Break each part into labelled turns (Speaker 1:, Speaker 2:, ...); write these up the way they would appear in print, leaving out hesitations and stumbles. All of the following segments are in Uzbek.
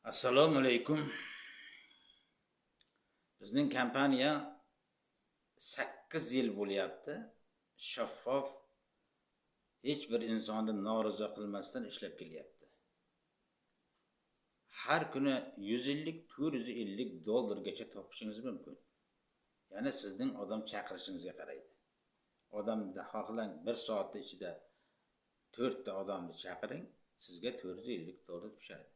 Speaker 1: Assalomu alaykum. Bizning kompaniya 8 yil bo'lyapti. Shaffof, hech bir insonni norizo qilmasdan ishlab kelyapti. Har kuni 150, 450 dollargacha topishingiz mumkin. Ya'ni sizning odam chaqirishingizga qaraydi. Odamni xohlang 1 soat ichida 4 ta odamni chaqiring, sizga 450 dollar tushadi.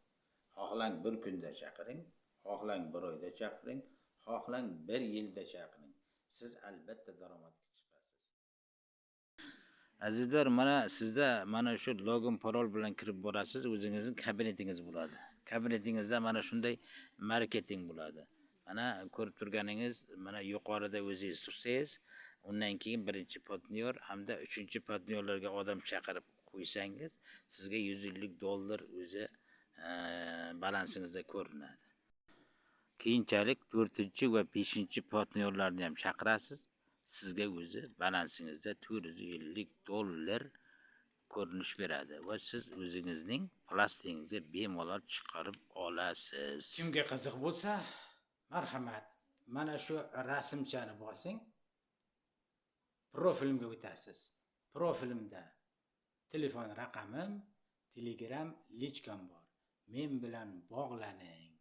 Speaker 1: Xohlang bir kunda chaqiring, xohlang bir oyda chaqiring, xohlang bir yilda chaqiring. Siz albatta daromadga chiqasiz. Azizlar, mana sizda mana shu login parol bilan kirib borasiz, o'zingizning kabinetingiz bo'ladi. Kabinetingizda mana shunday marketing bo'ladi. Mana ko'rib turganingiz, mana yuqorida o'zingiz tursangiz, undan keyin birinchi partnyor hamda uchinchi partnyorlarga odam chaqirib qo'ysangiz, sizga 150 dollar o'zi balansingizda ko'rinadi. Keyinchalik 4 va 5 partnyorlarni ham chaqirasiz, sizga o'zi balansingizda 450 dollar ko'rinish beradi va siz o'zingizning plastigingizga bemalol chiqarib olasiz.
Speaker 2: Kimga qiziq bo'lsa, marhamat, mana shu rasmchani bosing. Profilimga o'tasiz. Profilimda telefon raqamim, Telegram личка m bor. Men bilan bog'laning.